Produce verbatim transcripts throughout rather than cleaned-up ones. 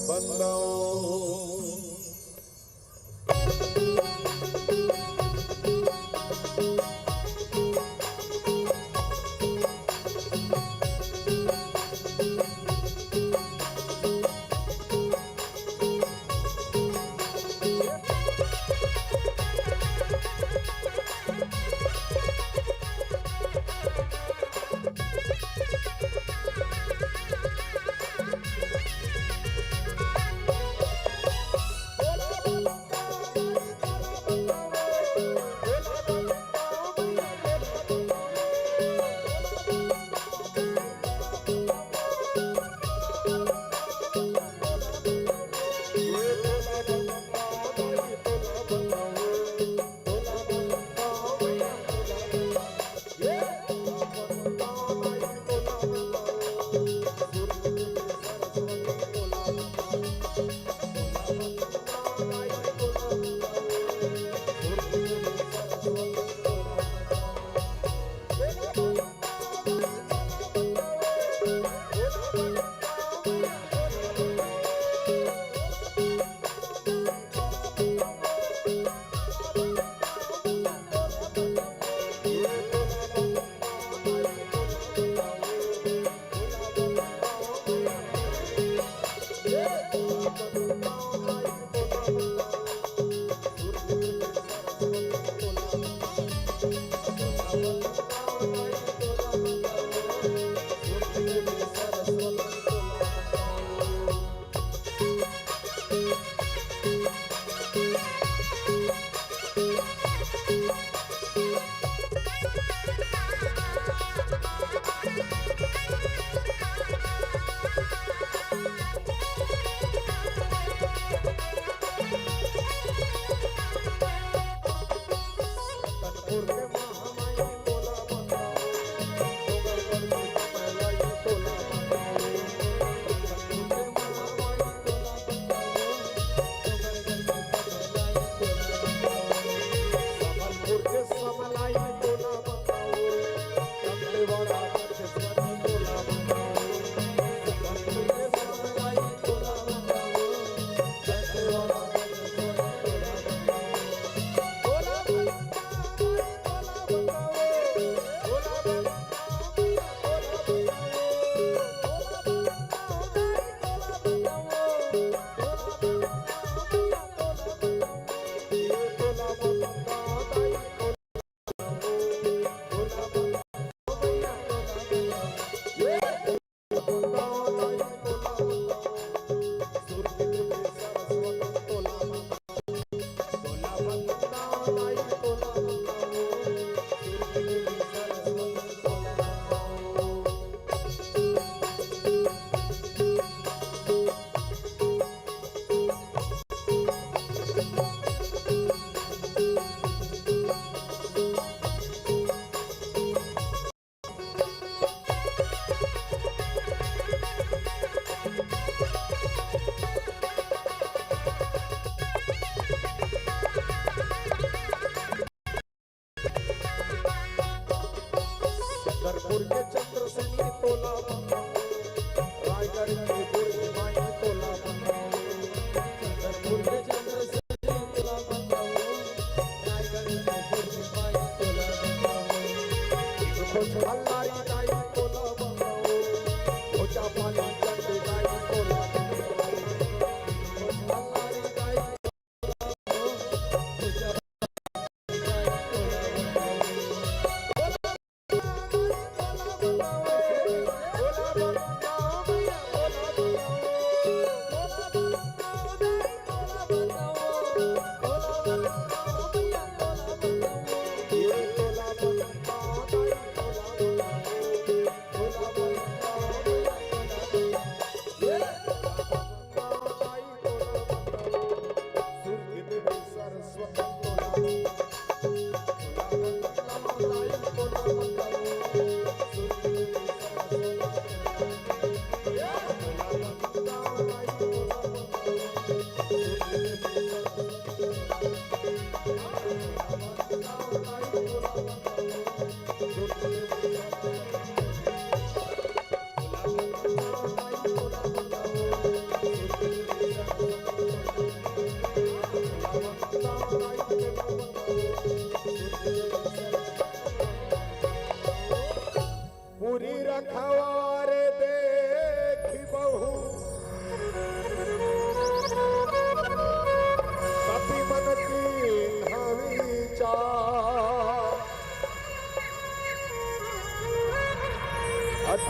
बंदाओ। छतरपुर के चंद्रसेनी तोला बंदाओ, रायगढ़ के बुर्ज माई तोला बंदाओ। छतरपुर के चंद्रसेनी तोला बंदाओ, रायगढ़ के बुर्ज माई तोला बंदाओ। कुछ भल्लारी दाई तोला बंदाओ, भोजा पानी चंद दाई तोला बंदाओ। कुछ भल्लारी दाई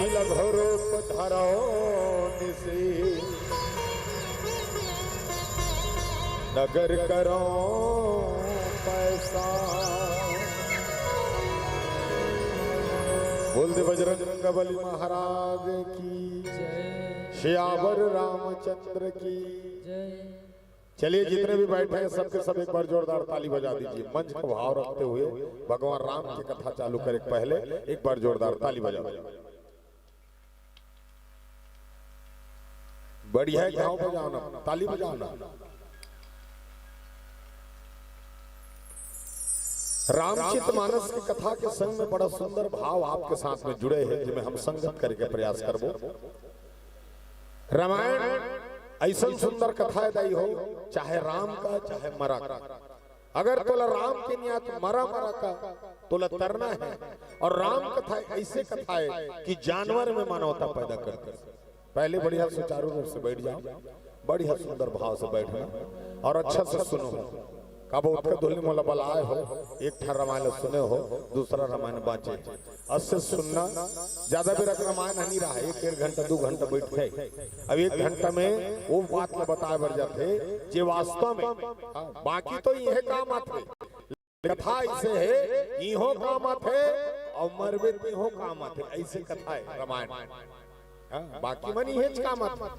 लघु रूप धरो निसि नगर करो पैसा। बोल दे बजरंग बली महाराज की, सियावर रामचंद्र की। चलिए, जितने भी बैठे हैं, सबके सब एक बार जोरदार ताली बजा दीजिए। मंच का भाव रखते हुए भगवान राम की कथा चालू करे के पहले एक बार जोरदार ताली बजा दीजिए। बढ़िया है, घाव बजाओ ना, ताली बजाओ ना। रामचरित मानस की कथा के संग में बड़ा सुंदर भाव आपके साथ में जुड़े हैं, जिसमें हम संगत करके प्रयास करबो। रामायण ऐसन सुंदर कथा है दाई हो, चाहे राम का, चाहे मरा का। अगर तोला राम के नियात मरा मरा का तोला तरना है, और राम कथा ऐसे कथा है कि जानवर में मानवता पैदा करते हैं। पहले बढ़िया सुचारू रूप से बैठ जाओ, बढ़िया सुंदर भाव से बैठना और अच्छा से सुनो। कब ओतका धुन मोला बलाए हो, एक ठा रामायण सुने हो, दूसरा रामायण बाँचे। असे सुनना, ज्यादा बेर रामायण नहीं रहा, एक डेढ़ घंटा, दू घंटा बैठ गए। अब एक घंटा में वो बात ला बताए बर जाथे, जे वास्तव में, हाँ, बाकी तो यह काम आथे। कथा ऐसे है, इहो काम आथे और मरबे तिहो काम आथे, ऐसे कथा है रामायण। हाँ, बाकी मन इहेच काम आथे।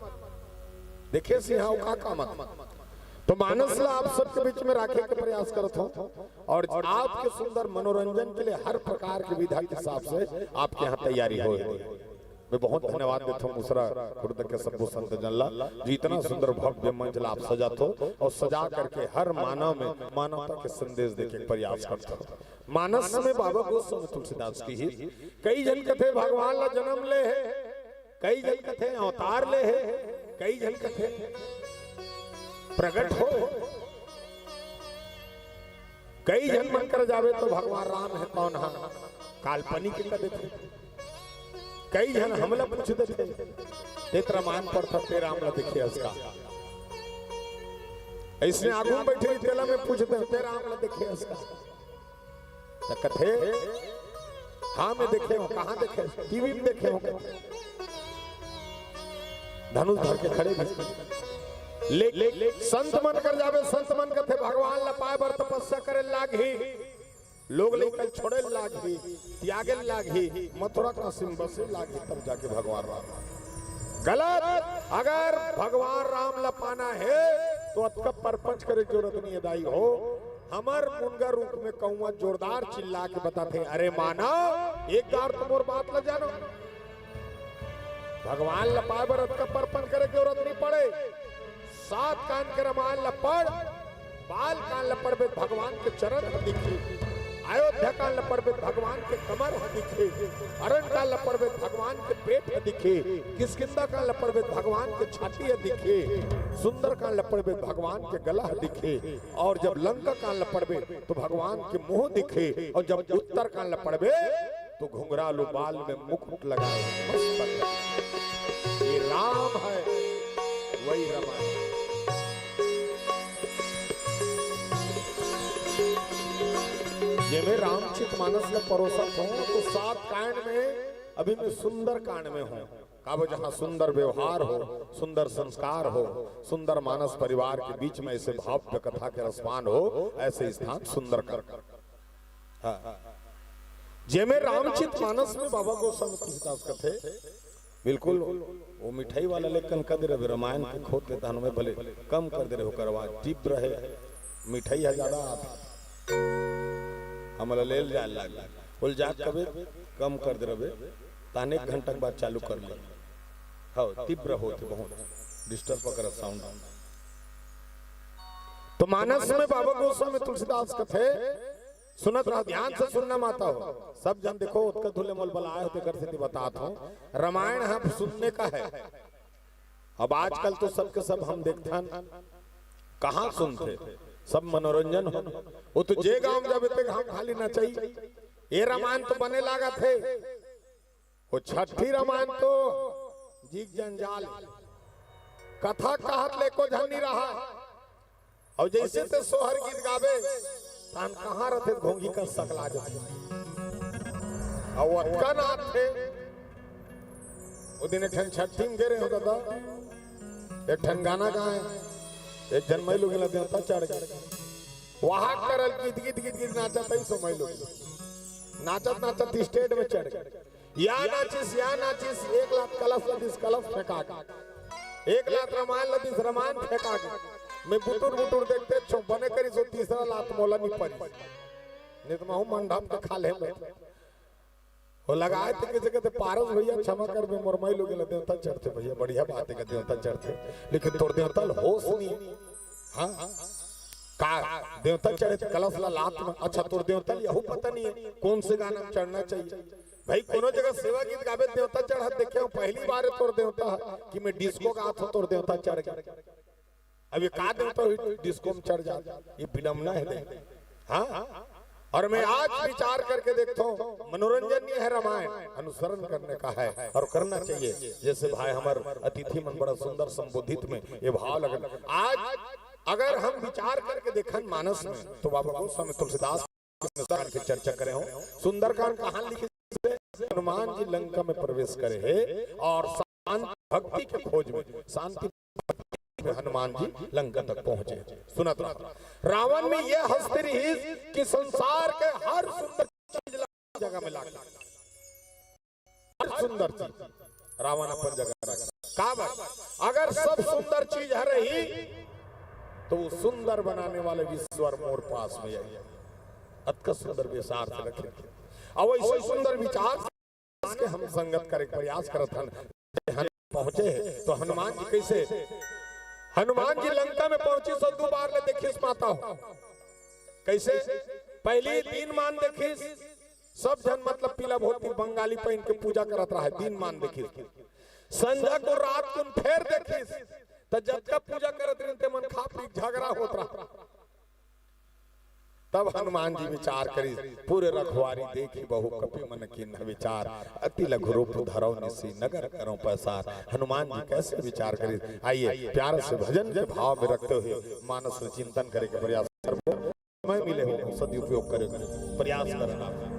देखे सिंहा का काम आथे। तो मानस ला आप सबके बीच में राखे के प्रयास करत हो और आपके सुंदर मनोरंजन के लिए हर प्रकार की विधा के हिसाब से आपके यहाँ तैयारी होए। मैं बहुत धन्यवाद देता हूँ मुसरा खुर्द के सब्बो संत जन ला, जो इतना सुंदर भव्य मंच ला आप सजात हो और सजा करके हर मानव में मानवता के संदेश देके प्रयास करत हो। मानस में बाबा गोस्वामी तुलसीदास की ही कई जन कथे भगवान ला जन्म ले है, कई जन कथे अवतार ले है, कई जन कथे प्रगट हो। कई झन मन कर जाबे तो भगवान राम हे कौन हा, काल्पनिक कह देथे। कई झन हमला पूछ देथे, "ते त रामायण पढ़थस, ते राम ला देखे हस का?" अइसने आगू में बैठे तेला में पूछथे, "ते राम ला देखे हस का?" त कथे, "हाँ, मैं देखे हूँ।" "कहाँ देखे हस?" "टीवी में देखे हूँ।" धनुष धर के खड़े भी। ले, ले, ले, संत मन कर जाबे, संत मन कथे, "भगवान ला पाए बर तपस्या करे लागही, लोग लइका छोड़े लागही, त्यागे लागही, मथुरा काशी में बसे लागही, तब जाके भगवान राम।" गलत। अगर भगवान राम ला पाना है तो अतका परपंच करे जरूरत नहीं है दाई हो। हमर मुनगा रूख में कौआ जोरदार चिल्ला के बताथे, "अरे मानव, एक बार तो मोर बात ला जानो।" भगवान ला पाए बर अतका परपंच करे के जरूरत नहीं पड़े। सात कांड के रामायण ला पढ़, बाल कांड ला पढ़बे त भगवान के चरण ह दिखही, अयोध्या कांड ला पढ़बे त भगवान के कमर ह दिखही, अरण्य कांड ला पढ़बे त भगवान के पेट ह दिखही, किष्किंधा कांड ला पढ़बे त भगवान के छाती ह दिखही, सुंदर कांड ला पढ़बे त भगवान के गला ह दिखही, और जब लंका कांड ला पढ़बे तो भगवान के मुंह दिखही, और जब उत्तर कांड ला पढ़बे तो घुंघरालू बाल में मुकुट लगाए मस्त बन। ये राम है, वही रामायण। ये मैं रामचरित मानस में परोसत हूँ तो सात कांड में अभी मैं सुंदर कांड में हूँ। काबो जहाँ सुंदर व्यवहार हो, सुंदर संस्कार हो, सुंदर मानस परिवार के बीच में ऐसे भाव्य कथा के रसपान हो, ऐसे स्थान सुंदर कांड। हाँ। जेमे रामचरित मानस में बाबा गोस्वामी तुलसीदास कथे, बिल्कुल वो मिठाई वाला लेकन कह दे रहे, रामायण के खोत लेता हूँ मैं, भले कम कर दे रहे, ओकर आवाज तीव्र है, मिठाई है ज्यादा आथे। हमला लेल जाए लाग, बोल जा कबे कम कर दे रहे, ताने एक घंटा के बाद चालू कर ले। हाँ, तीव्र होथे बहुत, डिस्टर्ब वगैरह साउंड। तो मानस में बाबा गोस्वामी तुलसीदास कथे, सुनत रहा, ध्यान से सुनना माता हो। सब जन देखो, ओतका धुले मोल बलाए हो, तेकर सेती बतात हो। रामायण ह सुनने का है। अब आजकल तो सबके सब हम देखथन, कहाँ सुनथे, सब मनोरंजन हो। वो तो जे गांव में जाबे ते गांव खाली नचई। ये रामायण तो बने लागत हे, वो छठी रामायण तो जीक जंजाल, कथा कहत ले एको झन नी रहा। अउ जइसे ते सोहर गीत गाबे, तान कहाँ रथे घोंघी कस सकला जाथे। अउ अतका नाचथे, ओ दिन एक ठन छट्ठी में गे रहे हो दादा, एक ठन गाना गाए, एक झन माई लोगिन ला देवता चढ़ गे। वहां करल गीत गीत गीत गीत नाचत ही सो माई लोगिन, नाचत नाचत स्टेज में चढ़ गे। या नाचिस, या नाचिस, एक लात कलश ल दिस, कलश फेंका गे। एक लात रामायण ल दिस, रामायण फेंका गे। मैं बुटुर बुटुर देखते छो, बने करिस ओ तीसरा लात मोला नी परिस। नहीं तो मैं हूं मंडप के खा ले में। वो लगाए थे किसी कहते, "पारस भैया, क्षमा कर बे, मोर माई लोगिन ला देवता चढ़थे भैया।" बढ़िया बात है कि देवता चढ़थे, लेकिन तोर देवता ल होश नहीं है। हाँ, का देवता चढ़े थे कलश ला लात में? अच्छा, तोर देवता ल यहू पता नहीं है कौन से गाना में चढ़ना चाहिए। भाई, कोनो जगह सेवा गीत गावे, देवता चढ़त देखे हो, पहली बार है तोर देवता ह कि मैं डिस्को गात हो, तोर देवता चढ़ गे। अब ये का देवता हुई डिस्को में चढ़ जा, ये विडम्बना है दे। हाँ, और मैं आज विचार करके देखता हूँ, मनोरंजन नहीं है रामायण, अनुसरण करने का है और करना चाहिए। जैसे भाई हमर अतिथि मन बड़ा सुंदर संबोधित में ये भाव लगन। आज अगर हम विचार करके देखन मानस में, तो बाबा गोस्वामी तुलसीदास सुंदरकांड की चर्चा करे हो। सुंदरकांड कहां लिखे? हनुमान जी लंका में प्रवेश करे हे और शांति भक्ति के खोज में, शांति में हनुमान जी लंका तक पहुंचे। सुनत रहो, रावण में यह हस्ती रहिस कि संसार के हर सुंदर चीज ला जगह में लाके, हर सुंदर चीज रावण अपन जगह रख। काबर? अगर सब सुंदर चीज ह रही, तो वो सुंदर बनाने वाले ईश्वर मोर पास में आई। अतका सुंदर विचार से रखे, और वैसे सुंदर विचार के हम संगत करे के प्रयास करत हन। पहुंचे हे, तो हनुमान जी कैसे? हनुमान जी लंका में पहुंची, सो दू बार ले देखिस माता हो। कैसे? पहली दीन मान देखिस, सब झन मतलब पीला धोती बंगाली पहन के पूजा करत रहा है, दीन मान देखिस। संझा को रात कुन फेर देखिस, त जतका पूजा करत रहिन ते मन खा पी के झगड़ा होत रहा। तब हनुमान जी विचार करिस, "पूरे रखवारी देखी बहु कपि मन कीन्ह विचार, अति लघु रूप धरौ निसि नगर करौ पैसार।" हनुमान जी कैसे विचार करिस? आइए, प्यार से भजन के भाव में रखते हुए मानस में चिंतन करे के प्रयास करबो। समय मिले हो, सदुपयोग करे के प्रयास करना।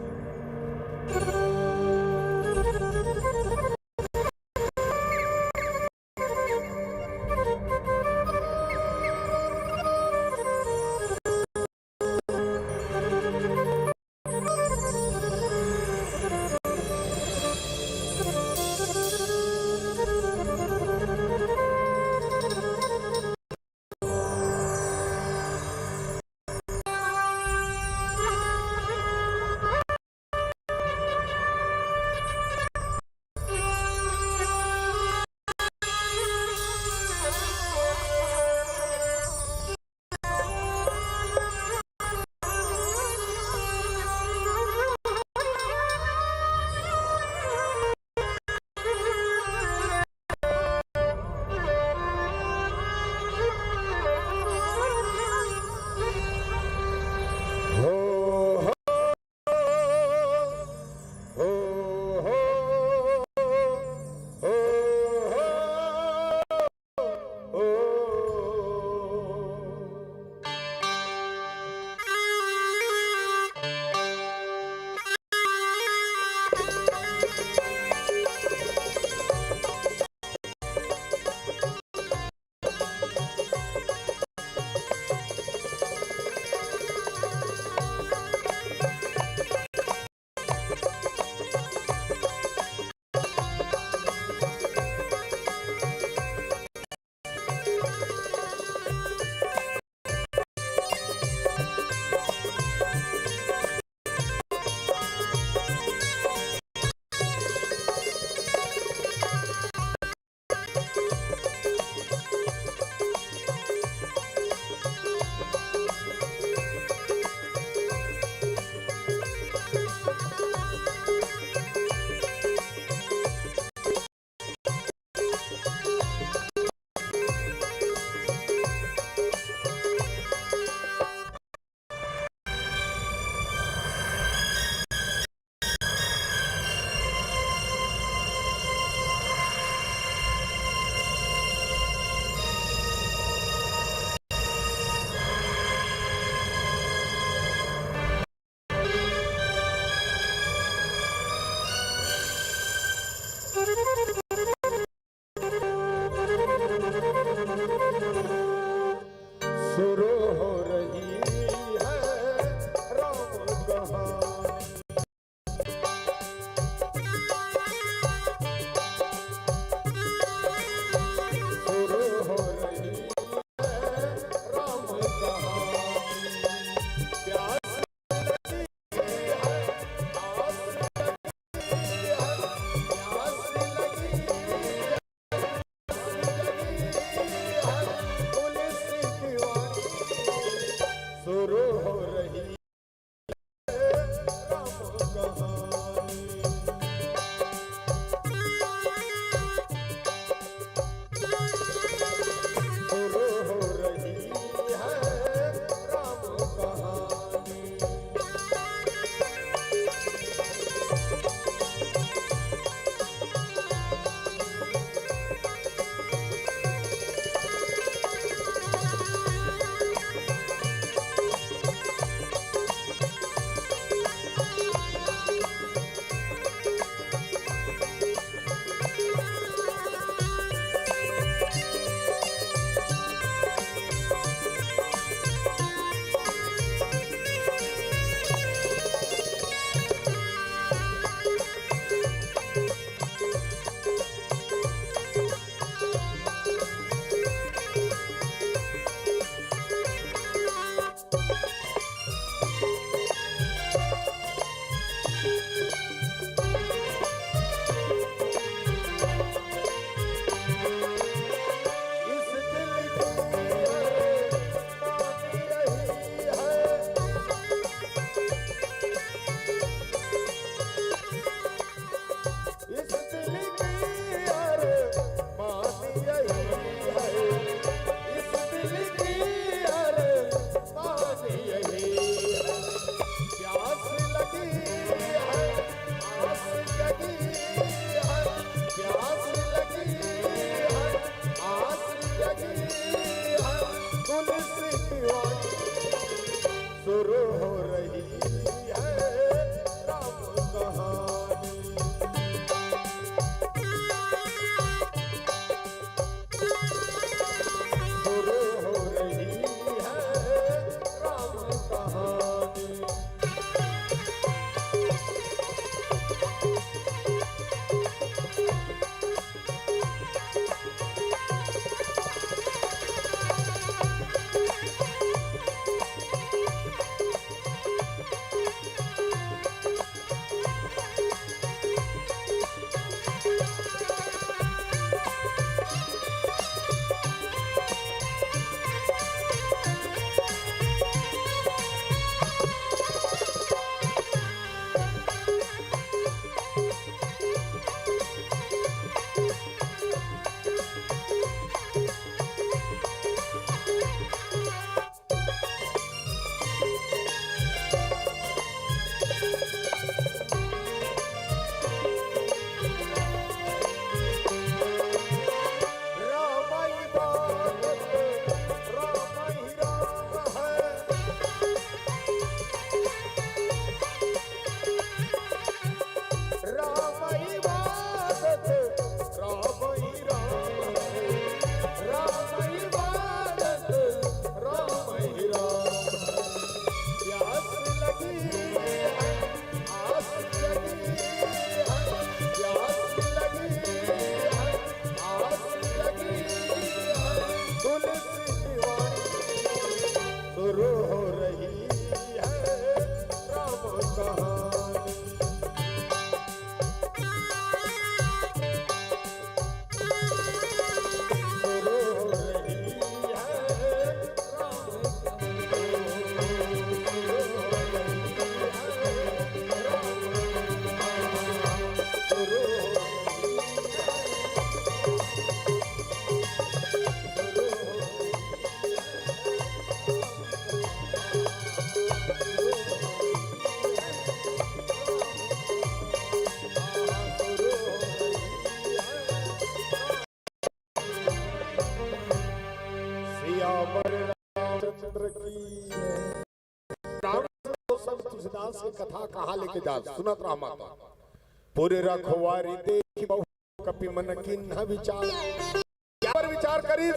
शुरू हो रही है राम कहानी। शुरू हो रही है राम कहानी। प्यास लगी है, आस लगी है, प्यास लगी है, आस लगी है, पुलिस दीवानी। शुरू हो रही शुरू हो रही है राम कहानी। शुरू हो रही है राम कहानी। शुरू हो रही है राम कहानी। सियावर रामचंद्र की। राम सब तुलसीदास के कथा कहा लेके जा, सुनत रहा माता। पुर रखवारी देखि बहु कपि मन कीन्ह विचार। क्या पर विचार करिस,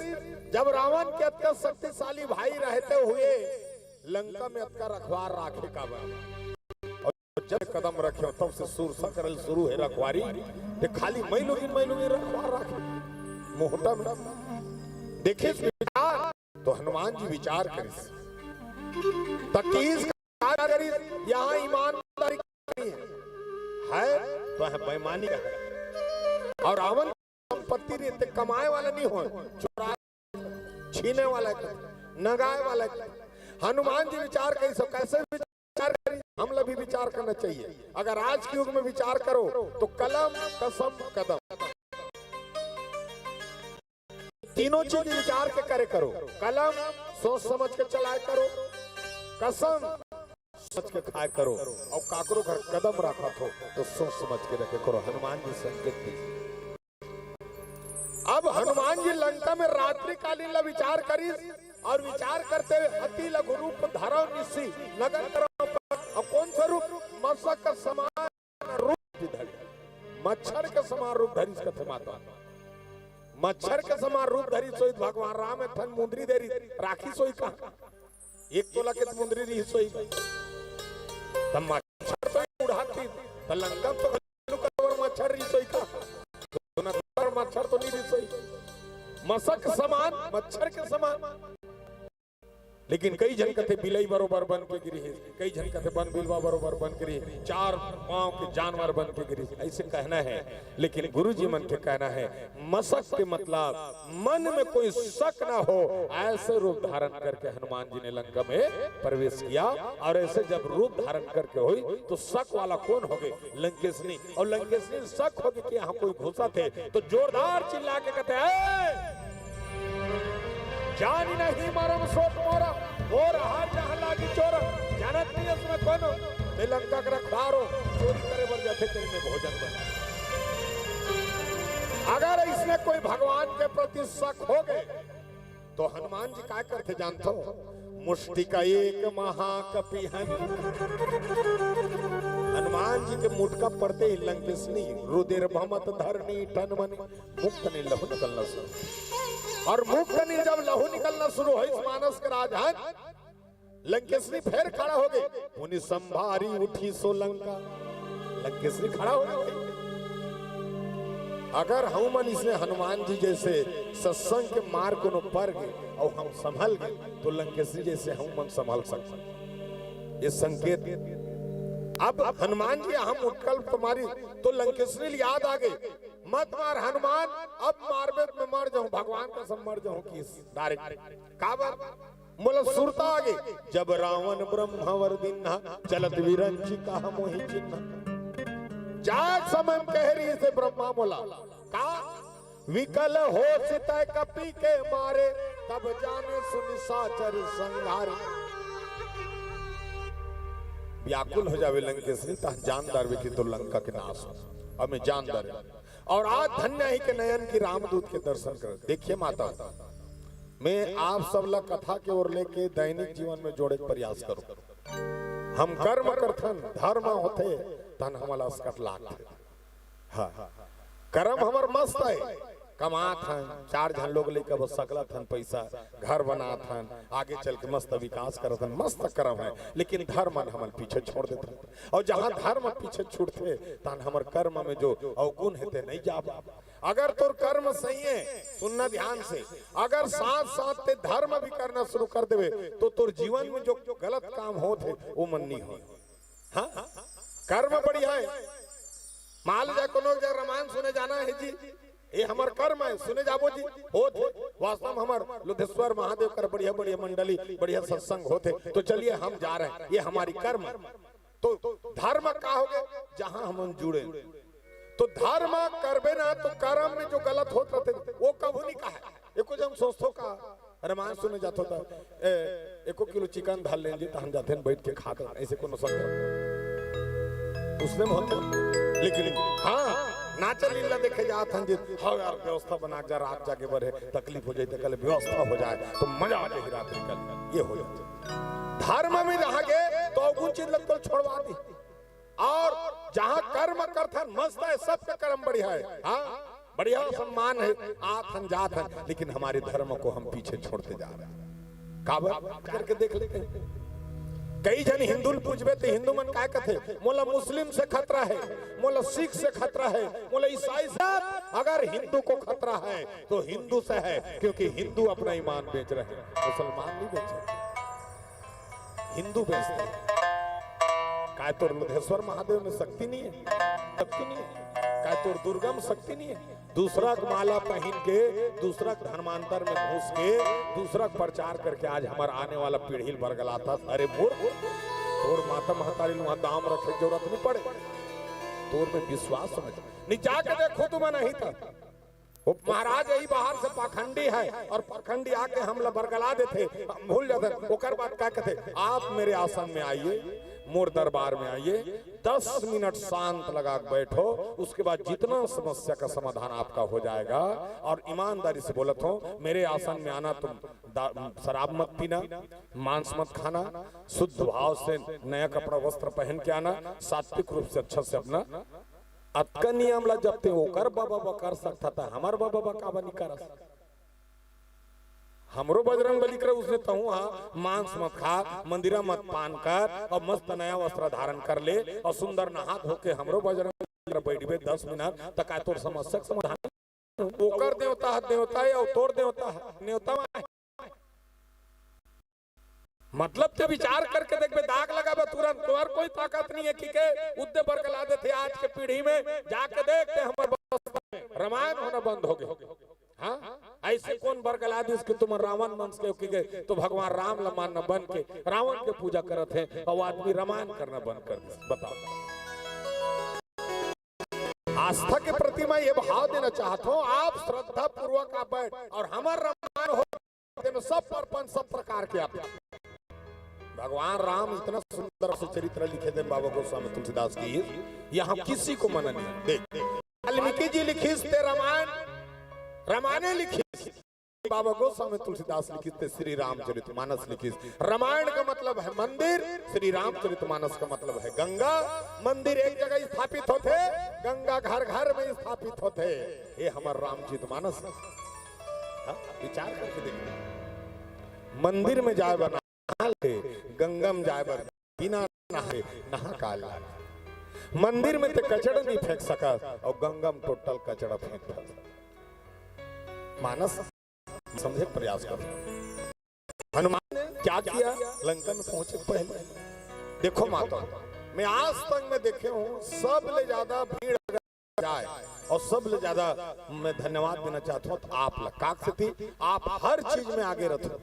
जब रावण के अतका शक्तिशाली भाई रहते हुए लंका में अतका रखवार राखे काबर? अउ जब कदम रखे हो, तब से सुरसा करल शुरू हे रखवारी। ते खाली मई लोगिन, मई लोगिन रखवार राखे। मोहटा में देखे विचार, तो हनुमान जी विचार करिस। त किहिस का करिस, यहाँ ईमानदारी नहीं है, है तो है बेईमानी का है। अउ रावण संपत्ति रहिथे, कमाए वाला नहीं हो, चुराए, छीने वाला है, नगाए वाला है। हनुमान जी विचार करिस, कैसे विचार करिस? हमला भी विचार करना चाहिए। अगर आज के युग में विचार करो तो कलम, कसम, कदम, तीनों चीज विचार के करे करो। कलम सोच समझ के चलाए करो, कसम सोच के खाए करो, अउ काकरो घर कदम रखत हो तो सोच समझ के रखे करो। हनुमान जी संकेत दी। अब हनुमान जी लंका में रात्रिकालीन ला विचार करिस अउ विचार करते हुए अति लघु रूप धरव निसि नगर करव। अउ कौन सा रूप? मसक समान रूप धरिस, मच्छर के समान रूप धरिस कथे माता। मच्छर के समान रूप धरिस होही त भगवान राम एक ठन मुंदरी दे रहिस, राखिस होही का? एक तोला के त मुंदरी रहिस होही। त मच्छर तो उड़ाती, त लंका तो घलो कवर मच्छर रहिस होही का? तो न कवर मच्छर तो नहीं रहिस होही। मसक समान, मच्छर के समान। लेकिन कई झन कथे बिलई बरोबर बन के गिरी हे, कई झन कथे बन बिलवा बरोबर बन के गिरी, चार पांव के जानवर बन के गिरी, ऐसे कहना है। लेकिन गुरु जी मन के कहना है, मसक के मतलब मन में कोई शक ना हो, ऐसे रूप धारण करके हनुमान जी ने लंका में प्रवेश किया। और ऐसे जब रूप धारण करके होही तो शक वाला कौन होगे? लंकेशनी। अउ लंकेशनी ल शक होगे कि यहाँ कोई घुसत हे, तो जोरदार चिल्ला के कथे, "ए! जानी नहीं मरम सोट मोरा, मोर आहार जहाँ लागी चोरा।" जानत नहीं इसमें कौन हो? मैं लंका के रखवार हो, चोरी करे बर जाथे, तेरे में भोजन बने। अगर इसमें कोई भगवान के प्रति शक होगे, तो हनुमान जी काय करथे जानथो? मुष्टिका एक महाकपिहनि। हनुमान जी के मुटका पड़ते ही लंकेशनी रुधिर भमत धरणी तन मनि मुख तनी लहू निकलना शुरू। और मुख तनी जब लहू निकलना शुरू होइस मानस के राजहन, लंकेशनी फेर खड़ा होगे। पुनि संभारी उठी सो लंका। लंकेशनी खड़ा होगे। अगर हमन इसने हनुमान जी जैसे सत्संग के मार्ग कोनो पर गे अउ हम संभल गे, तो लंकेशनी जैसे हमन संभल सकथन। ये संकेत। अब हनुमान जी हम उठकल तुम्हारी, तो लंकेशनी ल याद आगे, "मत मार हनुमान, अब मारबे त मैं मर जाहूं।" भगवान कसम मर जाहूं किहिस direct। काबर? मोला सुरता आगे, "जब रावण ब्रह्म वर दीन्हा, चलत विरंची कहा मोहि चिन्हा।" जात समय कहे रहिसे ब्रह्मा मोला, का? "विकल होसि तै कपि के मारे, तब जानेसु निसाचर संहारे।" व्याकुल हो जावे लंकेशनी, तहन जान डारबे कि तोर लंका के नाश हो। अब मैं जान डारे। और आज धन्य ही के नयन की रामदूत के दर्शन कर। देखिए माता, मैं आप सब ला कथा के ओर लेके दैनिक जीवन में जोड़े के प्रयास करूं। हम कर्म करथन, धर्म होथे, तहन हमला असकट लागथे। हाँ, कर्म हमर मस्त है, कमात हन, चार झन लोग लेके बस सकलत हन पैसा, घर बनात हन, आगे चल के मस्त विकास करत हन, मस्त कर्म है, लेकिन धर्म मन हमन पीछे छोड़ देथन। और जहाँ धर्म पीछे छूटथे, तहन हमर कर्म में जो अवगुण हे, ते नहीं जाबे। अगर तोर कर्म सही है, सुनना ध्यान से, अगर साथ साथ ते धर्म भी करना शुरू कर देवे, तो तोर जीवन में जो गलत काम होत हे, वो मन नहीं हो। हाँ, कर्म बढ़िया है। मान लीजिए कोनो जगह रामायण सुने जाना है जी, ये हमर कर्म है, सुने जाबो जी, होत हे। वास्तव में हमर लुद्धेश्वर महादेव कर बढ़िया बढ़िया मंडली, बढ़िया सत्संग होत हे, तो चलिए हम जा रहे हैं, ये हमारी कर्म है। तो धर्म का होगे? जहां हमन जुड़े, तो धर्म करबे ना, तो कर्म में जो गलत होत रहते, वो कभू नहीं कहा। ये कुछ हम सोचथो का, रामायण सुने जाथो त, ए, एको किलो चिकन धर लेन जी, त हम जाथन बैठ के खात हन, ऐसे कोनो संग। उसने महत्व, लेकिन हाँ, नाचा लीला देखे जात हन जी, हाँ यार, व्यवस्था बना के जा, रात जागे बर हे, तकलीफ हो जाए, त कल व्यवस्था हो जाए, तो मजा आ जाए रात निकल, ये हो जाए। धर्म में रह गे, तो अवगुण चीज लग तो छोड़वा दी। और जहाँ कर्म करथन, मस्त है, सबके कर्म बढ़िया है। हाँ, बढ़िया सम्मान है, आत हन जात हन, लेकिन हमारे धर्म को हम पीछे छोड़ते जा रहे हैं। काबर? करके देख लेते हैं। कई झन हिंदू ल पूछबे तो हिंदू मन काय कथे, "मोला मुस्लिम से खतरा है, मोला सिख से खतरा है, मोला ईसाई से।" अगर हिंदू को खतरा है तो हिंदू से है, क्योंकि हिंदू अपना ईमान बेच रहे हैं, मुसलमान नहीं बेचे, हिंदू बेचते हैं। काय तोर लुधेश्वर महादेव में शक्ति नहीं है? शक्ति नहीं है? काय तोर दुर्गा में शक्ति नहीं है? दूसरा के माला पहन के, दूसरा के धर्मांतर में घुस के, दूसरा के प्रचार करके आज हमार आने वाला पीढ़ी ल बरगलाता। अरे मूर्ख, तोर माता महतारी ल उहाँ दाम रखे के जरूरत नहीं पड़े। तोर में विश्वास समझ नहीं, जाके देखो तुम नहीं था। वो महाराज यही बाहर से पाखंडी है और पाखंडी आके हमला बरगला देथे, हम भूल जाते। ओकर बाद का कहते, "आप मेरे आसन में आइए, मोर दरबार में आइए, दस मिनट शांत लगा के बैठो, उसके बाद जितना समस्या का समाधान आपका हो जाएगा।" और ईमानदारी से बोलत हो, मेरे आसन में आना, तुम दा-, शराब मत पीना, मांस मत खाना, शुद्ध भाव से नया कपड़ा वस्त्र पहन के आना, सात्विक रूप से अच्छा से अपना अतका नियम ला जब ते ओकर बाबा बा कर सकता, त हमर बाबा बा काबर नहीं कर सकता? हमरो बजरंग बली करे उसने, तहूँ हा मांस मत खा, मंदिरा मत पान कर, और मस्त नया वस्त्र धारण कर ले, और सुंदर नहा धो के हमरो बजरंग बली कर बैठबे दस मिनट, त का तोर समस्या के समाधान? ओकर देवता ह देवता है, और तोर देवता ह नेवता है। मतलब ते विचार करके देखबे, दाग लगाबे तुरंत, तोर कोई ताकत नहीं है कि के उद्दे बरगला देथे। आज के पीढ़ी में जाके देख ते हमर बस में रामायण होना बंद हो गए। हाँ, ऐसे कौन बरगला दिस कि तुम रावण वंश के हो कि गए तो भगवान राम ल मानना बंद के रावण के पूजा करत है और आदमी रामायण करना बंद कर दिस? बताओ। आस्था के प्रति मैं ये भाव देना चाहता हूँ, आप श्रद्धा पूर्वक आप बैठ और हमार रामायण हो, तेमे सब परपंच, सब प्रकार के आप। भगवान राम इतना सुंदर से चरित्र लिखे दे बाबा गोस्वामी तुलसीदास की, यहाँ किसी को मना नहीं। देख, वाल्मीकि जी लिखिस ते रामायण, रामायण लिखिस, बाबा गोस्वामी तुलसीदास लिखिस ते श्री रामचरित मानस लिखिस। रामायण का मतलब है मंदिर, श्री रामचरित मानस का मतलब है गंगा। मंदिर एक जगह स्थापित होथे, गंगा घर घर में स्थापित होथे। ये हमार रामचरित मानस है। हाँ, विचार करके देखो, मंदिर में जाए बर नहा ले, गंगा में जाए बर बिना नहाए नहा का ला। मंदिर में ते कचड़ा नहीं फेंक सकत और गंगा में टोटल कचड़ा फेंक सकत। मानस समझे के प्रयास करो। हनुमान ने क्या किया? लंका में पहुंचे पहले, देखो माता, मैं आज तक मैं देखे हूँ, सब ले ज्यादा भीड़ अगर जाए और सब ले ज्यादा मैं धन्यवाद देना चाहता हूँ तो आप ला, काक से थी, आप हर चीज में आगे रहते हो।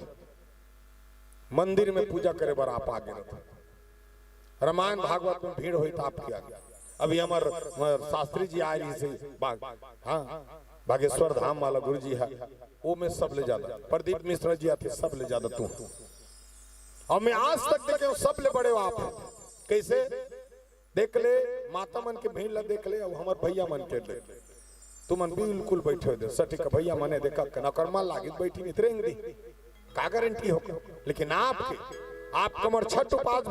मंदिर में पूजा करे बर आप आगे रहते हो, रामायण भागवत में भीड़ होई तो आपके आगे। अभी हमार, हमार शास्त्री जी आए रही से बाग, हाँ, बागेश्वर धाम वाला गुरु जी है, वो में सब ले ज्यादा प्रदीप मिश्रा जी आथे, सब ले ज्यादा तू। और मैं आज तक देखे हूँ, सब ले बड़े हो आप। कैसे? देख ले, माता मन के भीड़ ला देख ले, अब हमार भैया मन के देख ले। तुमन बिल्कुल बैठे हो दे, सटीक भैया मने देखा के नौकर मान लागित बैठी मित्र दी। का गारंटी हो? लेकिन आपके, आप कमर छठ उपास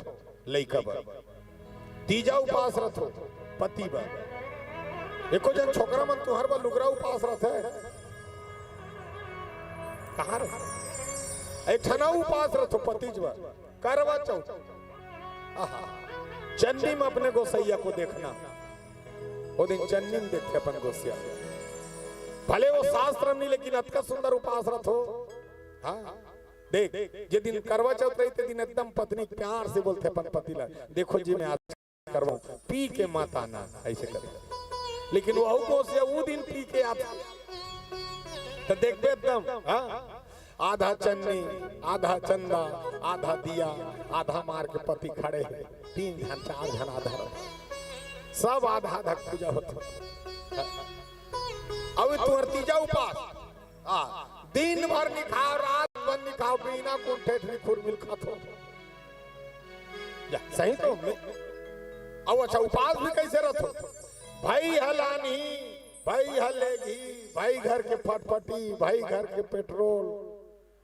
लइका बर। तीजा उपास रथो, पति बर। एको जन छोकरा मन तुहर बर लुगरा उपास रथे। कहाँ रहे? एक ठना उपास रथो, पति बर। करवा चौथ। आहा। चन्नी में अपने गोसैया को देखना। वो दिन चन्नी में देखते अपन गोसैया। भले वो शास्त्र में नहीं, लेकिन अतका सुंदर उपास रथो। हाँ। देख, जे दिन करवा चौथ रही, ते दिन एकदम पत्नी प्यार से बोलते अपन पति ला, "देखो जी, मैं आज करवाऊं, पी के मत आना," ऐसे करे। लेकिन वहू गोसैया वो दिन पी के आता, तो देखबे एकदम, हाँ, आधा चन्नी, आधा चंदा, आधा दिया, आधा मार के पति खड़े हैं, तीन झन, चार झन आधा रहे। सब आधा आधा पूजा होते। अब तुहर तीजा उपास, आ, दिन भर नहीं खाओ, रात भर नहीं खाओ, बिना कुंठे ठरी खुरमिल खाथो। या, सही तो मैं, अब अच्छा, उपास भी कैसे रथो? भाई हलानी, भाई हलेगी, भाई घर के फटफटी, भाई घर के पेट्रोल,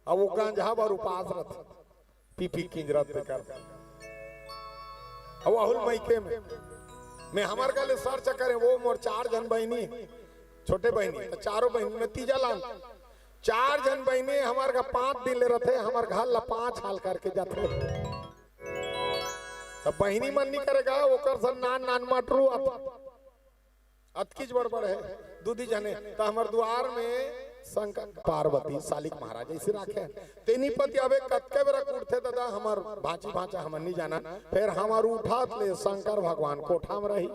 अब वो गांजा बर उपास रथे, पी पी किंजरत बेकार। अब अहुल मइके में, मैं हमर गले सर चक्कर है, वो मोर चार झन बहिनी, छोटे बहिनी, त चारों बहिनी में तीजा लान। चार झन बहिनी हमर का पाँच दिन ले रथे, हमर घर ला पाँच हाल करके जाथे। त बहिनी मन नी करे गा, ओकर सन नान नान मटरू अत-, अतकीच बड़ बड़ हे, दू दी झने। त हमर दुआर में शंकर, पार्वती, सालिक महाराज ऐसे राखे। तेनी पति अबे कतके बेरा उठथे ददा, हमर भांची भांचा हमन नी जानन। फेर हमर उठत ले शंकर भगवान कोठा में रही।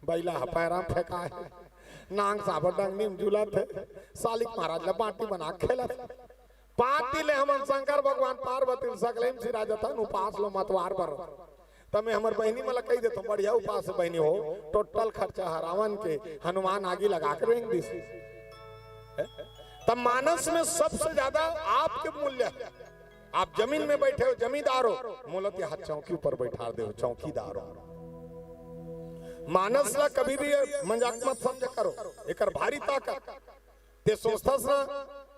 बइला ह पैरा म फेंकाय हे, नांग साबर डंगनी म झूलत हे, सालिक महाराज ल बांटी बना के खेलत हे। पाँच दिन ले हमन शंकर भगवान पार्वती ल सकले म सिराजथन, उपास ल मतवार बर। त मैं हमर बहिनी मन ल कहि देथंव, बढ़िया उपास हे बहिनी हो, टोटल खर्चा ह रावण के, हनुमान आगी लगा के रेंग दिस। त मानस में सबसे ज्यादा आपके मूल्य हे। आप जमीन में बैठे हो, जमींदार हो, मोला ते हाथ चौकी ऊपर बैठा दे हो, चौकीदार हो। मानस ला कभी भी मजाक मत समझा करो, एकर भारी ताकत। ते सोचथस ना,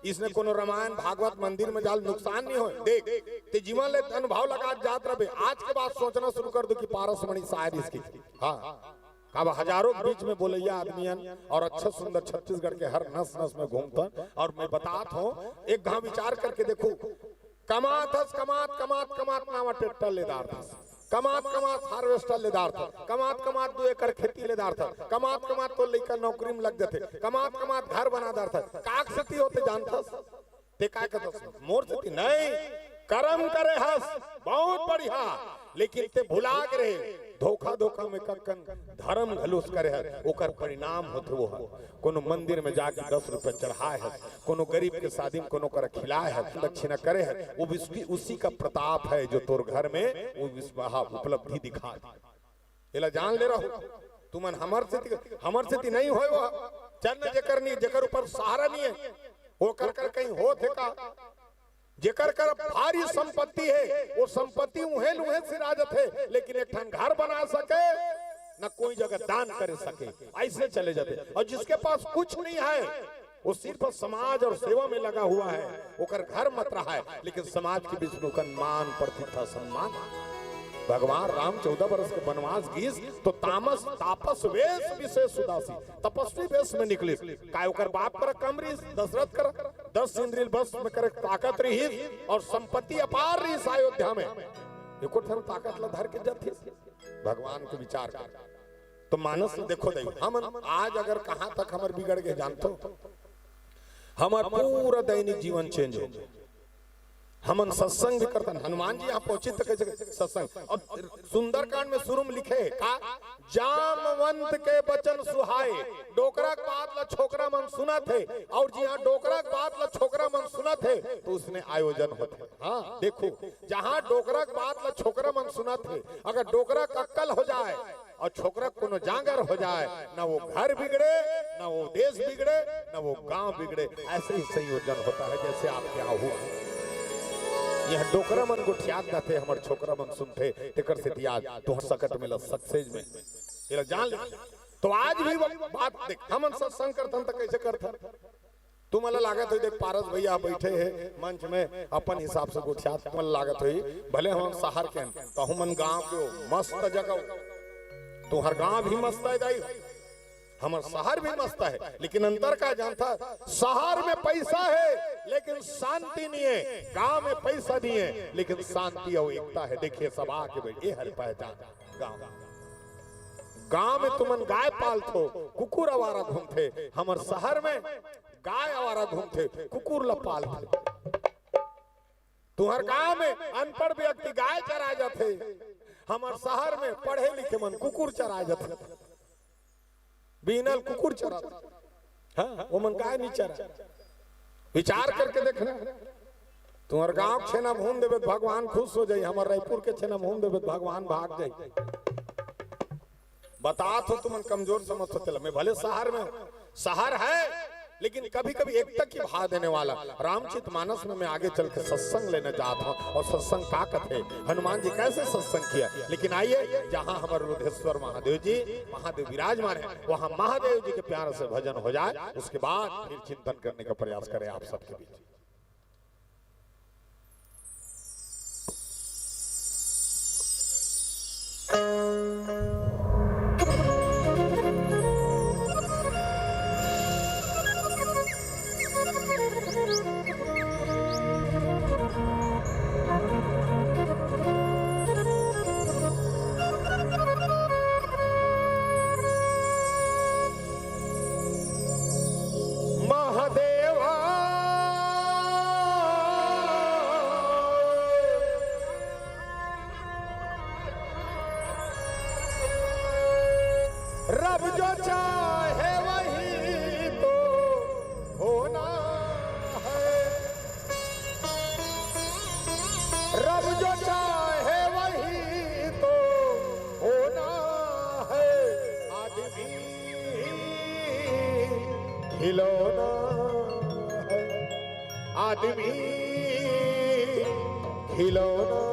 इसने कोनो रामायण भागवत मंदिर में जाल नुकसान नहीं होय। देख, ते जीवन ले अनुभव लगा जात रहे, आज के बाद सोचना शुरू कर दो कि पारस मणि शायद इसकी। हाँ, अब हजारों के बीच में बोलैया आदमियन और अच्छा सुंदर छत्तीसगढ़ के हर नस नस में घूमतन। और मैं बतात हूँ, एक घाव विचार करके देखो, कमात हस, कमात, कमात, कमात नावा ट्रैक्टर ले डारथस, कमात, कमात हार्वेस्टर ले डारथस, कमात, कमात दो एकड़ खेती ले डारथस, कमात, कमात तो लइका नौकरी में लग जाथे, कमात, कमात घर बना डारथस। काक सेती होथे जानथस? ते काय कथस? मोर सेती नहीं, करम करे हस, बहुत बढ़िया, लेकिन ते भुला गे रहे, धोखा धोखा में कक्कन धर्म घलुस करे हस, ओकर परिणाम होथे वो ह। कोनो मंदिर में जाके दस रुपया चढ़ाए हस, कोनो गरीब के शादी में कोनो करा खिलाए हस, दक्षिणा करे हस, वो भी उसकी, उसी का प्रताप है जो तोर घर में वो विश्व-, हाँ, उपलब्धि दिखा दे। एला जान ले रहो, तुमन हमर सेती, हमर सेती नहीं होय वो, चन्न जेकर नहीं, जेकर ऊपर सहारा नहीं है, ओकर कर कहीं होत हे का? जेकर कर भारी संपत्ति हे, वो संपत्ति उहें ल उहें सिरा जथे, लेकिन एक ठन घर बना सके, न कोई जगह दान कर सके, ऐसे चले जाथे। और जिसके पास कुछ नहीं है, वो सिर्फ समाज और सेवा में लगा हुआ है, ओकर घर मत रहा है, लेकिन समाज के बीच में ओकर मान, प्रतिष्ठा, सम्मान। भगवान राम चौदह बरस के वनवास गीस, तो तामस, तापस वेश विशेष उदासी, तपस्वी वेश में निकलिस। काय ओकर बाप कर कम रहिस, दशरथ कर दस इंद्रिय बस में करे ताकत रहिस और संपत्ति अपार रहिस अयोध्या में। एको ठन ताकत ला धर के जथे भगवान के विचार कर। तो मानस देखो दई, हमन आज अगर कहाँ तक हमर बिगड़ गए जानथो, हमर पूरा दैनिक जीवन change हो गए। हमन सत्संग भी करथन, हनुमान जी यहाँ पहुंचित त कइसे सत्संग। और सुंदरकांड में शुरू में लिखे हे का, जामवंत के बचन सुहाए, डोकरा के बात ला छोकरा मन सुनत हे, और जिहाँ डोकरा के बात ला छोकरा मन सुनत हे, तो उसने आयोजन होथे। हाँ, देखो, जहाँ डोकरा के बात ला छोकरा मन सुनत हे, अगर डोकरा के अक्कल हो जाए और छोकरा के कोनो जांगर हो जाए, ना वो घर बिगड़े, ना वो देश बिगड़े, ना वो गांव बिगड़े। ऐसे ही संयोजन होता है, जैसे आपके यहाँ हुआ। यह डोकरा मन गोठियात जाथे, हमर छोकरा मन सुनथे, तेकर सेती आज तुहर सकट में ल success में, एला जान ले। तो आज भी वो बात देख, हमन सत्संग करथन त कइसे करथन? तुमन ला लागत होही, देख, पारस भैया बैठे हे मंच में, अपन हिसाब से गोठियात, तुमन ला लागत होही, भले हमन शहर के हन, त हमन गांव के हो, मस्त जगह हो। तुहर गांव भी मस्त है दाई, हमर शहर भी मस्त है, लेकिन अंतर का जानथा? शहर में पैसा है, लेकिन शांति नहीं है। गांव में पैसा नहीं है, लेकिन शांति और एकता है। देखिए, सब आके बैठे, ये हर पहचान गांव। गांव में तुमन गाय पालथो, कुकुर आवारा घूमथे, हमर शहर में गाय आवारा घूमथे, कुकुर ला पालथे। तुहर गांव में अनपढ़ व्यक्ति गाय चराए जाथे, हमर शहर में पढ़े लिखे मन कुकुर चराए जाथे। बीनल कुकुर चरा, हाँ, वो मन गाय नहीं चरा। विचार करके देखना, तुहर गांव के छेना भून देबे त भगवान खुश हो जाई, हमर रायपुर के छेना भून देबे त भगवान भाग जाई। बतात हो, तुमन कमजोर समझथो तेला। मैं भले शहर में हूं, शहर है, लेकिन कभी कभी एकता की भाव देने वाला। रामचरित मानस में मैं आगे चल के सत्संग लेने जात हूं, और सत्संग का कथे, हनुमान जी कैसे सत्संग किया। लेकिन आइए, जहां हमारे रुद्रेश्वर महादेव जी, महादेव विराजमान है, वहां महादेव जी के प्यार से भजन हो जाए, उसके बाद फिर चिंतन करने का प्रयास करें आप सबके बीच। आदमी खिलौना।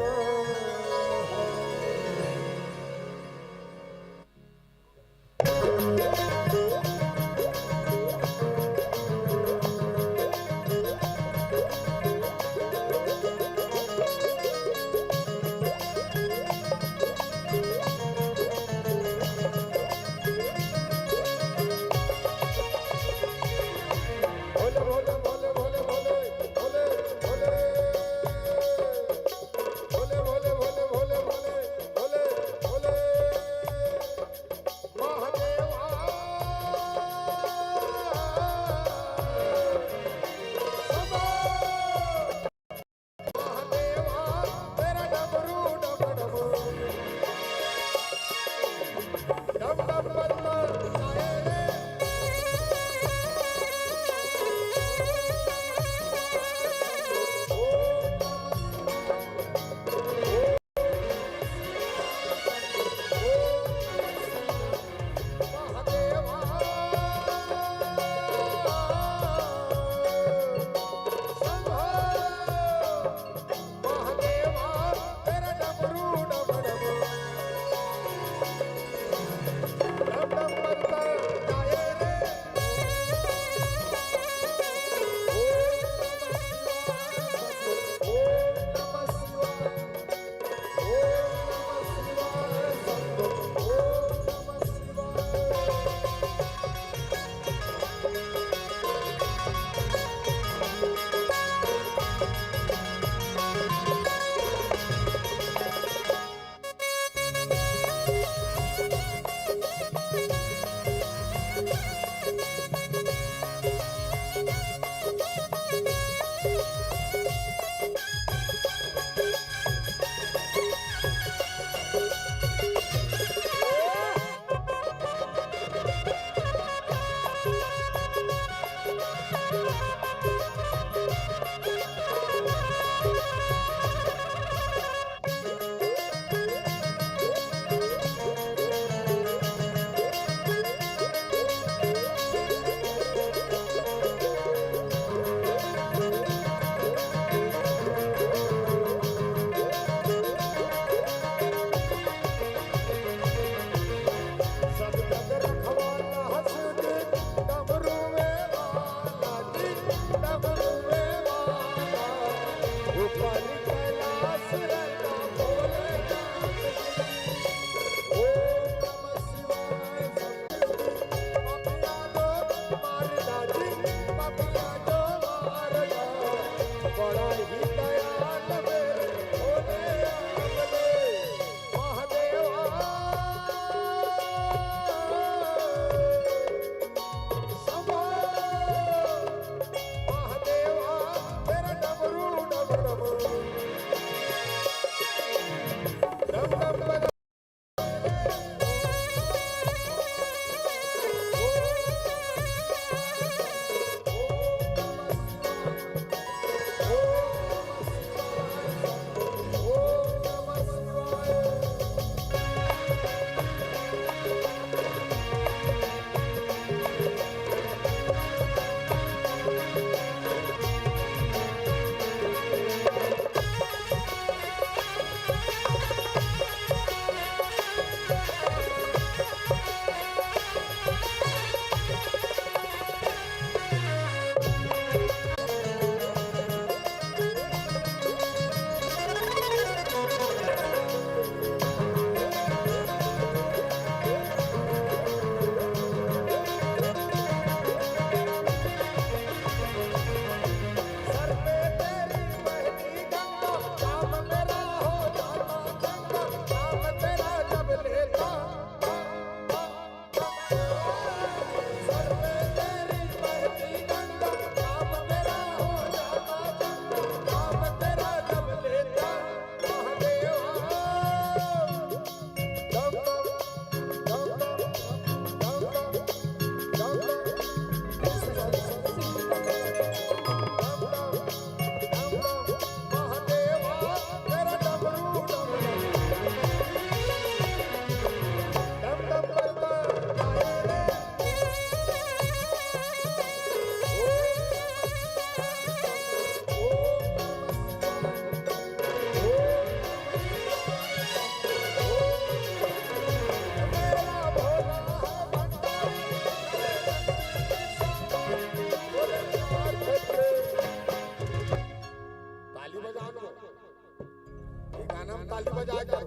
ताली बजाए कर।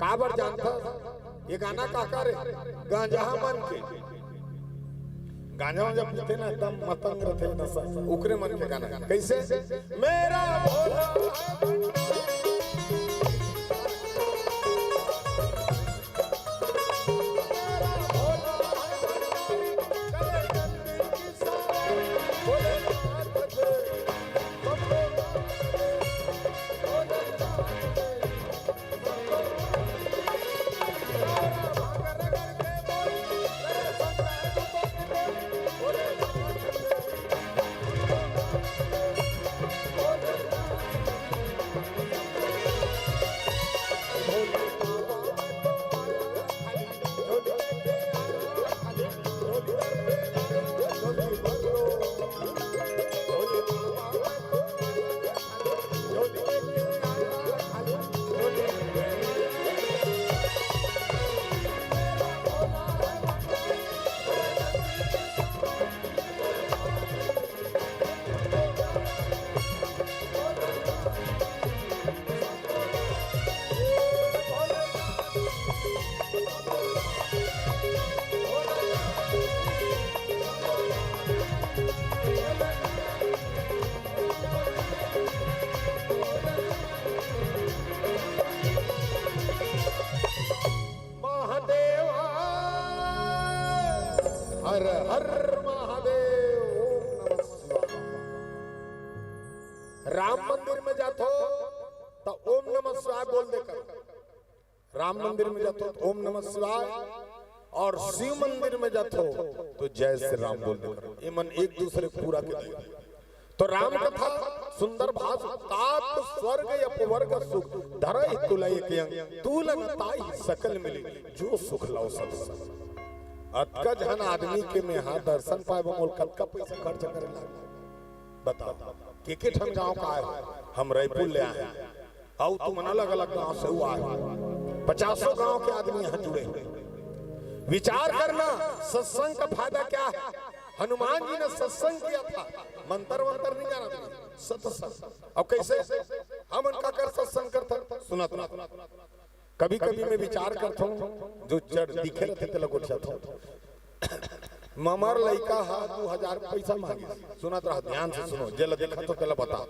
काबर जानथस? ये गाना काकर हे? गांजा मन के। गांजा वांजा पीथे ना, एकदम मतंग रथे नशा, ओकरे मन के गाना हे। कइसे? मेरा भोला है भंडारी, मेरा भोला है भंडारी, करे गंदी की सारी, भोलेनाथ के, भोलेनाथ के, भोलेनाथ के। महादेवा, हर हर महादेव, ओम नमः शिवाय। राम मंदिर में जाथो त ओम नमः शिवाय बोल दे कर। राम मंदिर में जाथो त ओम नमः शिवाय, और शिव मंदिर में जाथो त जय श्री राम बोल दे कर। ये मन एक दूसरे पूरा के दे। तो राम कथा सुंदर भाषा, तात स्वर्ग अपवर्ग सुख, धरहि तुलय एक अंग, तूल न ताहि सकल मिली, जो सुख लव सब संग। अतका झन आदमी के मेहा दर्शन पाए बर मोल कतका पैसा खर्च करे लाग? बताओ, के के ठन गांव का आए हो? हम रायपुर ले आए हैं। अउ तुमन अलग-अलग गांव से हुआ है, पचासों गांव के आदमी यहां जुड़े हुए। विचार करना, सत्संग का फायदा क्या है? हनुमान जी ने सत्संग किया था, मंत्र वंत्र नहीं जाना था, सत्संग। अब कैसे हम उनका कर सत्संग करता? सुना, सुना। कभी-कभी मैं विचार करता हूं, जो जड़ दिखे रहते तेला गोठियाता हूं। ममर लइका हा दू हजार पैसा मांगे, सुनत रहा, ध्यान से सुनो, जेला देखा तो तेला बता।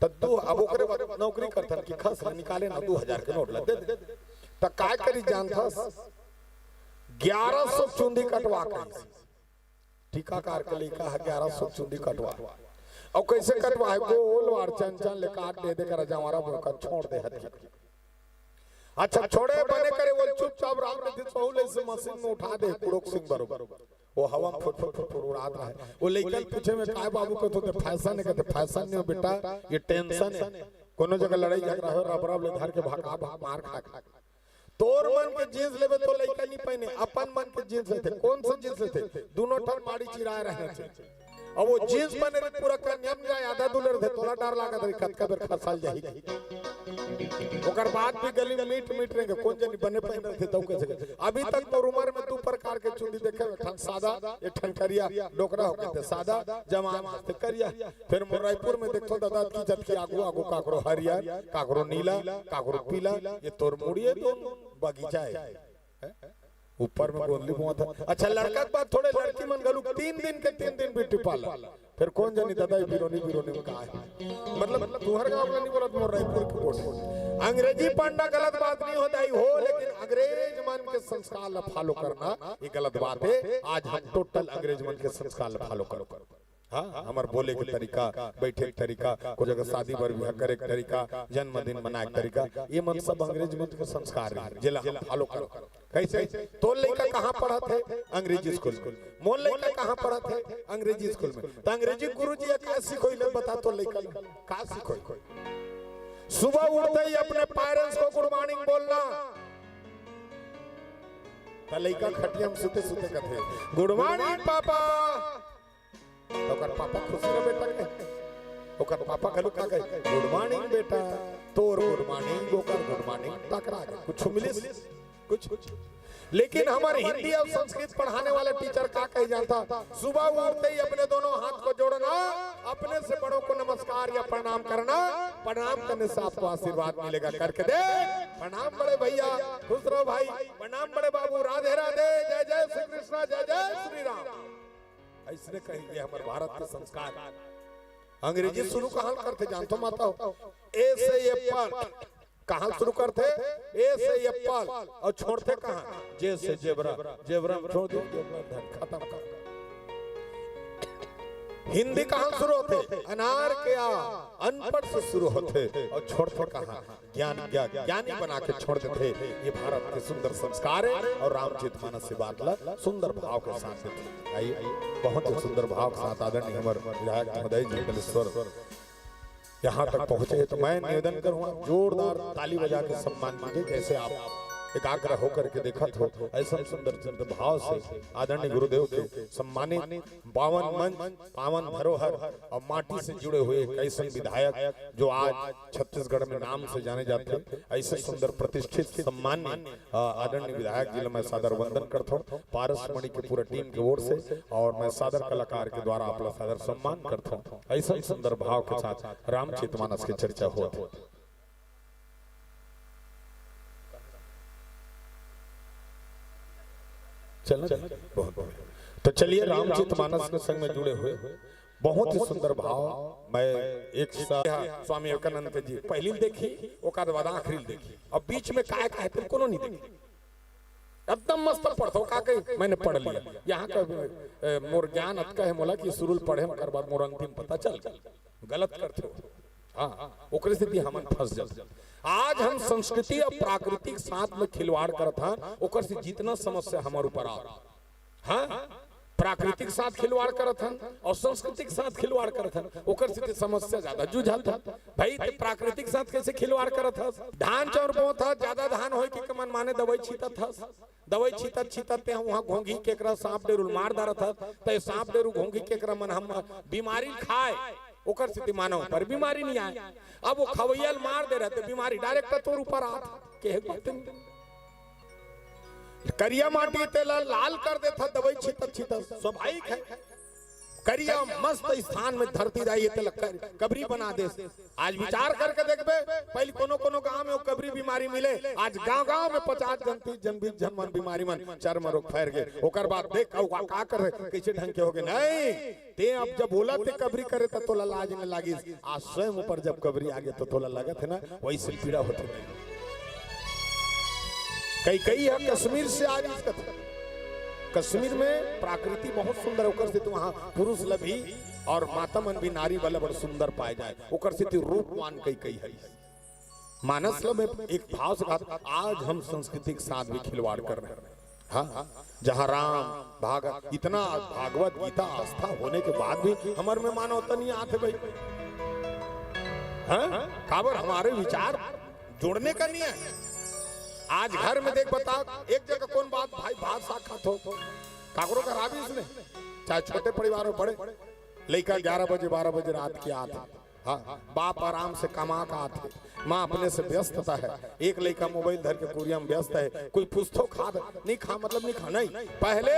त दू, अब ओकरे बाद नौकरी करथन कि खस ला निकाले ना, दू हजार के नोट ला दे दे। त काय करी जानथस? ग्यारह सौ चुंदी कटवा कहिस। टीकाकार के लइका ह ग्यारह सौ चुंदी कटवा। अउ कैसे कटवा है? गोल वार चन चन ले काट दे, दे कर जवारा बोका छोड़ दे हथी। अच्छा, छोड़े बने करे, वो चुपचाप राम ने दिन सहू ले से मशीन में उठा दे, कुड़ोक सिंह बरोबर। वो हवा में फुट फुट फुट फुट उड़ात रहे। वो लइका पीछे में काय बाबू कहत होते, फैशन है, कहते फैशन नहीं हो बेटा, ये टेंशन है। कोनो जगह लड़ाई झगड़ा हो, रब रब ले धर के भगा भगा मार खा खा। तोर मन के जींस लेबे तो लइका नहीं पहने, अपन मन के जींस लेथे। कौन से जींस लेथे? दोनों ठन माड़ी चिराए रहे थे। अब वो जींस पहने रहे, पूरा कन्या में जाए, आधा दुलर थे, तोला डर लागत रही, कतका बेर खसाल जाही। ओकर बाद भी गली में मीट मीट रहेंगे, कौन जनी बने पहन रहे थे, तब कैसे? अभी तक मोर उम्र में दू प्रकार के चुंदी देखे, एक ठन सादा, एक ठन करिया, डोकरा हो कहते सादा, जवान होते करिया। फिर मोर रायपुर में देखो दादा की जत की आगू आगू काकरो हरियर, काकरो नीला, काकरो पीला, ये तोर मुड़िए तो बगीचा है। हैं? ऊपर में गोंदली बोआ था। अच्छा, लड़का के बाद थोड़े लड़की मन घलुक तीन दिन के तीन दिन ब्यूटी पार्लर। फिर कौन जानी दादा, ये बिरोनी, बिरोनी में का है? मतलब, तुहर गाँव वाला नहीं बोला, तुम्हारा रायपुर के बोल। अंग्रेजी पढ़ना गलत बात नहीं होता ही हो, लेकिन अंग्रेज मन के संस्कार ला फॉलो करना, ये गलत बात है। आज हम टोटल अंग्रेज मन के संस्कार ला फॉलो करो। हाँ, हमर बोले के तरीका, बैठे के तरीका, कोई जगह शादी बर बिहा करे के तरीका, जन्मदिन मनाए के तरीका, ये मन सब अंग्रेज मन के संस्कार रहे, जेला हम फॉलो करो। कैसे? तोर लइका कहाँ पढ़त है? अंग्रेजी स्कूल में। मोर लइका कहाँ पढ़त है? अंग्रेजी स्कूल में। त अंग्रेजी गुरुजी ह का सिखोइले, बता तोर लइका ल का सिखोइले? सुबह उठते ही अपने पेरेंट्स को गुड मॉर्निंग बोलना। त लइका खटिया में सुते सुते कथे, "गुड मॉर्निंग पापा।" त ओकर पापा खुशी रहे बेटा के। ओकर पापा घलो का कहे, "गुड मॉर्निंग बेटा।" तोर गुड मॉर्निंग, ओकर गुड मॉर्निंग, टकरा गे। कुछ मिलिस? कुछ। लेकिन हमर हिंदी अउ संस्कृत पढ़ाने वाला टीचर का कहे जानता, सुबह उठते ही अपने दोनों हाथ को जोड़ना, अपने से बड़ों को नमस्कार नमस्कार या प्रणाम करना, प्रणाम करने से आपको आशीर्वाद मिलेगा। करके देख, प्रणाम बड़े भैया, खुश रहो भाई, प्रणाम बड़े बाबू, राधे राधे, जय जय श्री कृष्णा, जय जय श्री राम। अइसने कहिथे हमर भारत के संस्कार। अंग्रेजी शुरू कहाँ करथे जानथो माता हो? ए से एप्पल। कहाँ शुरू करथे? ए से एप्पल। अउ छोड़थे कहाँ? जे से जेबरा। जेबरा में छोड़ दे, जेबरा धन खतम कर। हिंदी कहाँ शुरू होथे? अनार के आ, अनपढ़ से शुरू होथे। अउ छोड़थे कहाँ? ज्ञान, ज्ञा-, ज्ञानी बना के छोड़ देथे। ये भारत के सुंदर संस्कार हे अउ रामचरित मानस से बात ला सुंदर भाव के साथ देथे। आइए, बहुत ही सुंदर भाव के साथ आदरणीय हमर विधायक महोदय जी कलेश्वर यहाँ तक पहुँचे हे, तो मैं निवेदन करूँगा, जोरदार ताली बजा के सम्मान कीजिए। जैसे आप एकाग्र होकर के देखत हो, अइसन सुंदर सुंदर भाव से आदरणीय गुरुदेव के सम्मानित पावन मंच, पावन धरोहर अउ माटी से जुड़े हुए एक अइसन विधायक जो आज छत्तीसगढ़ में नाम से जाने जाथे, अइसे सुंदर प्रतिष्ठित सम्मान्य, अ, आदरणीय विधायक जी ला मैं सादर वंदन करथों। पारस मणि के पूरा टीम के ओर से अउ मैं सादर कलाकार के द्वारा आप ला सादर सम्मान करथों। अइसन सुंदर भाव के साथ रामचरित मानस के चर्चा होत हे। चल, बहुत बढ़िया। तो चलिए, रामचरित मानस के संग में जुड़े हुए बहुत ही सुंदर भाव। मैं एक सा-, स्वामी विवेकानंद के जी पहिली ल देखी, ओकर बाद आखिरी ल देखी, अउ बीच में काय काय तेन कोनो नहीं देखी। एकदम मस्त पढ़थों, का कही, मैंने पढ़ लिया। यहाँ का, ए, मोर ज्ञान अतका हे मोला कि शुरू ल पढ़े, ओकर बाद मोर अंतिम पता चल गया। गलत करथे हो। हाँ, ओकरे सेती हमन फंस जाथन। आज हम संस्कृति अउ प्राकृतिक साथ में खिलवाड़ करत हन, ओकर से जितना समस्या हमर ऊपर आ, हाँ, प्राकृतिक साथ खिलवाड़ करत हन अउ संस्कृति के साथ खिलवाड़ करत हन, ओकर सेती समस्या ज्यादा जुझात हन। भाई, ते प्राकृतिक साथ कैसे खिलवाड़ करत हस? धान चाउर बोत हस, ज्यादा धान होय के मनमाने दवाई छीतत हस। दवाई छीतत छीतत ते उहाँ घोंघी केकरा सांप डेरू ल मार डारत हस, ते सांप डेरू घोंघी केकरा मन हम बीमारी ल खाय, ओकर सेती मानव पर बीमारी नहीं आय। अब वो खवैया ल मार दे रहे ते बीमारी direct तोर ऊपर आत। कहे बात नहीं। करिया माटी तेला लाल कर देथा दवाई छीतत छीतत, स्वाभाविक हे। करिया मस्त स्थान में धरती रही, तेला कर-, कबरी बना देस। आज विचार करके देखबे, पहिली कोनो कोनो गांव में वो कबरी बीमारी मिले, आज गांव गांव में पचास जन, तीस जन, बीस जन मन बीमारी मन चर्म रोग फैल गे। ओकर बाद देख अउ का, का कर रहे, कैसे ढंग के हो गए। नहीं, ते अब जब बोला ते कबरी करे त तोला लाज न लागिस, आज स्वयं ऊपर जब कबरी आ गे त तोला लगत हे ना, वैसे पीड़ा होथे। कई कई ह कश्मीर से आ रही कथा। कश्मीर में प्रकृति बहुत सुंदर हे, ओकर सेती वहां पुरुष ल भी अउ माता मन भी नारी बल बड़ सुंदर पाए जाए, ओकर सेती रूपवान कई कई हे। मानस ल में एक भाव से कहा, आज हम संस्कृति के साथ भी खिलवाड़ कर रहे हैं। हाँ, जहाँ राम भाग, इतना भागवत गीता आस्था होने के बाद भी हमर में मानवता नहीं आथे भाई। हाँ, काबर हमर विचार जोड़ने का नहीं हे। आज घर में देख बता, एक जगह कौन बात भाई भात साग खात हो, काकरो घर आबे इसने, चाहे छोटे परिवार हो बड़े, लइका ग्यारह बजे बारह बजे रात के आत हे। हाँ, बाप आराम से कमा के आत हे, माँ अपने से व्यस्तता हे, एक लइका मोबाइल धर के कुरिया में व्यस्त हे, कोई पूछथो खा नहीं खा, मतलब नहीं खा, नहीं। पहले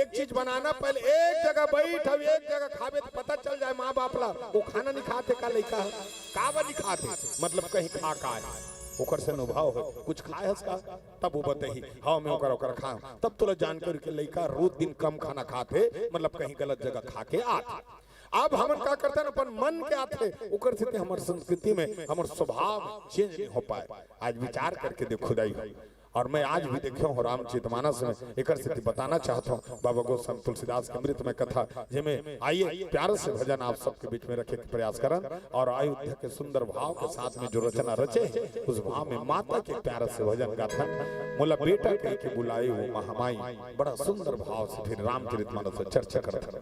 एक चीज बनाना, पहले एक जगह बैठ, अब एक जगह खाबे त पता चल जाए माँ बाप ला, वो खाना नहीं खात हे का लइका हे, काबर नहीं खात हे, मतलब कहीं खा का हे, ओकर से अनुभव हो, कुछ खाए हस का, तब वो बताही, हाँ मैं ओकर ओकर खाए हूँ, तब तोला जानकारी के लइका रोज दिन कम खाना खात हे, मतलब कहीं गलत जगह खा के आत हे। अब हमन का करथन, अपन मन के आथे, ओकर सेती हमर संस्कृति में, हमर स्वभाव में change नहीं हो पाए। आज विचार करके देखो दाई हो। अउ मैं आज भी देखे हूँ रामचरित मानस में, एकर सेती बताना चाहत हूँ, बाबा गोस्वामी तुलसीदास के अमृतमय कथा, जेमे आइए प्यारे से भजन आप सबके बीच में रखे के प्रयास करन, अउ अयोध्या के सुंदर भाव के साथ में जो रचना रचे हे, उस भाव में माता के प्यारे से भजन गाथन। मोला बेटा कहिके बुलाए वो महामाई, बड़ा सुंदर भाव से फिर रामचरित मानस से चर्चा करथन।